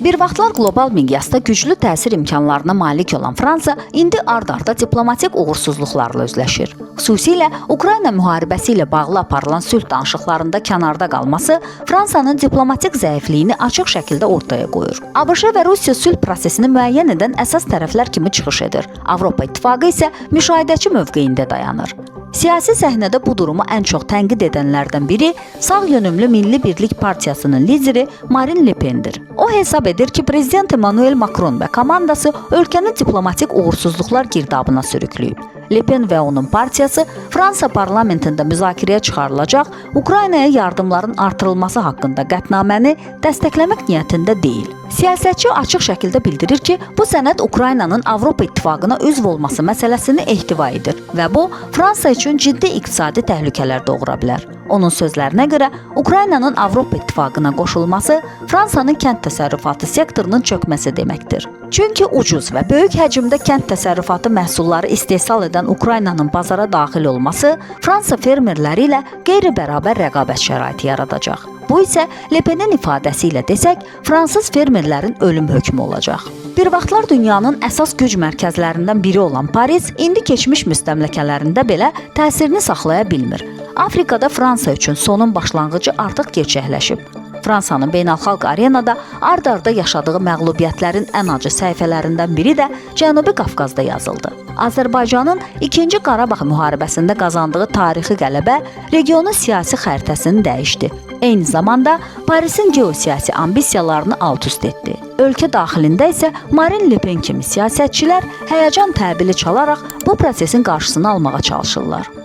Bir vaxtlar qlobal miqyasda güclü təsir imkanlarına malik olan Fransa indi ard-arda diplomatik uğursuzluqlarla üzləşir. Xüsusilə Ukrayna müharibəsi ilə bağlı aparılan sülh danışıqlarında kənarda qalması Fransanın diplomatik zəifliyini açıq şəkildə ortaya qoyur. ABŞ və Rusiya sülh prosesini müəyyən edən əsas tərəflər kimi çıxış edir. Avropa İttifaqı isə müşahidəçi mövqeyində dayanır. Siyasi səhnədə bu durumu ən çox tənqid edənlərdən biri sağ yönümlü Milli Birlik Partiyasının lideri Marine Le Pendir. O hesab edir ki, prezident Emmanuel Macron və komandası ölkəni diplomatik uğursuzluqlar girdabına sürükləyib. Le Pen və onun partiyası Fransa parlamentində müzakirəyə çıxarılacaq Ukraynaya yardımların artırılması haqqında qətnaməni dəstəkləmək niyyətində deyil. Siyasətçi açıq şəkildə bildirir ki, bu sənəd Ukraynanın Avropa İttifaqına üzv olması məsələsini ehtiva edir və bu Fransa üçün ciddi iqtisadi təhlükələr doğura bilər. Onun sözlərinə görə Ukraynanın Avropa İttifaqına qoşulması Fransanın kənd təsərrüfatı sektorunun çökməsi deməkdir. Çünki ucuz və böyük həcmdə kənd təsərrüfatı məhsulları istehsal edən Ukraynanın bazara daxil olması Fransa fermerləri ilə qeyri-bərabər rəqabət şəraiti yaradacaq. Bu isə Le Penin ifadəsi ilə desək, fransız fermerlərin ölüm hökmü olacaq. Bir vaxtlar dünyanın əsas güc mərkəzlərindən biri olan Paris indi keçmiş müstəmləkələrində belə təsirini saxlaya bilmir. Afrikada Fransa üçün sonun başlanğıcı artıq gerçəkləşib. Fransanın beynəlxalq arenada ard-arda yaşadığı məğlubiyyətlərin ən acı səhifələrindən biri də Cənubi Qafqazda yazıldı. Azərbaycanın 2-ci Qarabağ müharibəsində qazandığı tarixi qələbə regionun siyasi xəritəsini dəyişdi. Eyni zamanda Parisin geosiyasi ambisiyalarını alt-üst etdi. Ölkə daxilində isə Marine Le Pen kimi siyasətçilər həyəcan təbili çalaraq bu prosesin qarşısını almağa çalışırlar.